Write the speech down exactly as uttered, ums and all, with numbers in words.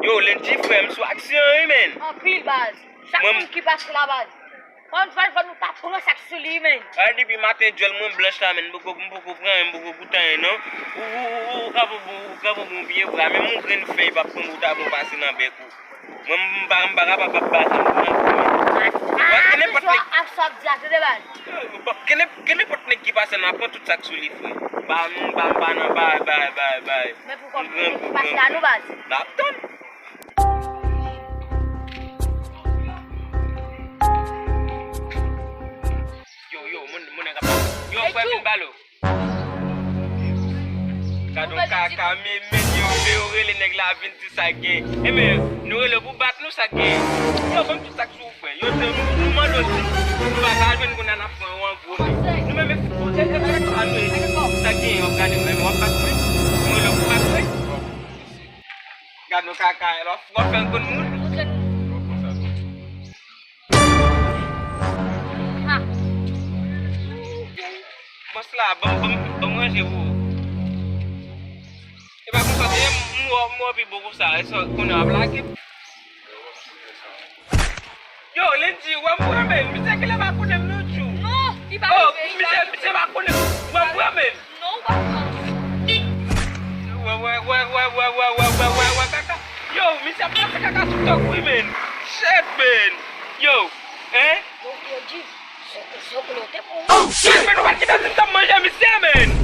Yo, Lendy frè, m sou aksyon wi, men. Anpil, baz. Chak moun ki pase la, baz. Fò n, fò n, fò nou ta pran sa k sou li, men. A, depi maten, djòl mwen blanch la, men. M poko, m poko pran anyen, m poko goute anyen, non. Ou, ou, ou, ou ka bon, ou ka bon, bon pye bra, menm yon grenn fèy p ap pran ou ta bon pase nan bèk ou. Mwen, m pa, m pa kapab ap pase m pran kou, men. Wè, ke nenpòt nèg. Ap sòt di a, tande, baz. Bon, ke nen-, ke nenpòt nèg ki pase, n ap pran tout sa k sou li, frè. M pa, m pa, m pa nan bay, bay, bay, bay. Men pou kòm ki pase la, nou, baz. N ap tann. Yo, yo, moun, moun nan k ap pase. Yo, frè, vin balo. Gad yon kaka, men, men, yo, men, yo rele nèg la vin di sa k gen. E men, nou rele pou bat nou sa k gen. Yo, ban m tout sa k sou ou, frè. Yo, se nou, nou mande w di. Nou pa ka jwenn kounye a n ap pran yo an gwo, men. Nou menm, e, e, e, e, sa k gen, yo ap gade, men, w ap bat mwen. Nou rele pou bat mwen. Gad yon kaka, w ap, w ap fè l konn moun. Ha. Bòs la, ban m, ban m, ban m ranje pou ou. E pa konsa, se m wè, m wè pi bon konsa, e sa, kounye a ap lage. Yo, Lendy, wè m renmen l, misye genlè pa konnen m non, tjou. Non, li pa rive, li pa rive. Misye, misye pa konnen m, wè m renmen l. Non, ou pa pran. Wè, wè, wè, kaka. Yo, misye ap pase kaka sou tòk wi, men. Shit, men. Yo, hein? Yo, yo, G, sòk, sòk, yo, te pran. Oh, shit, men, nou pa t gentan di m t ap manje misye, men.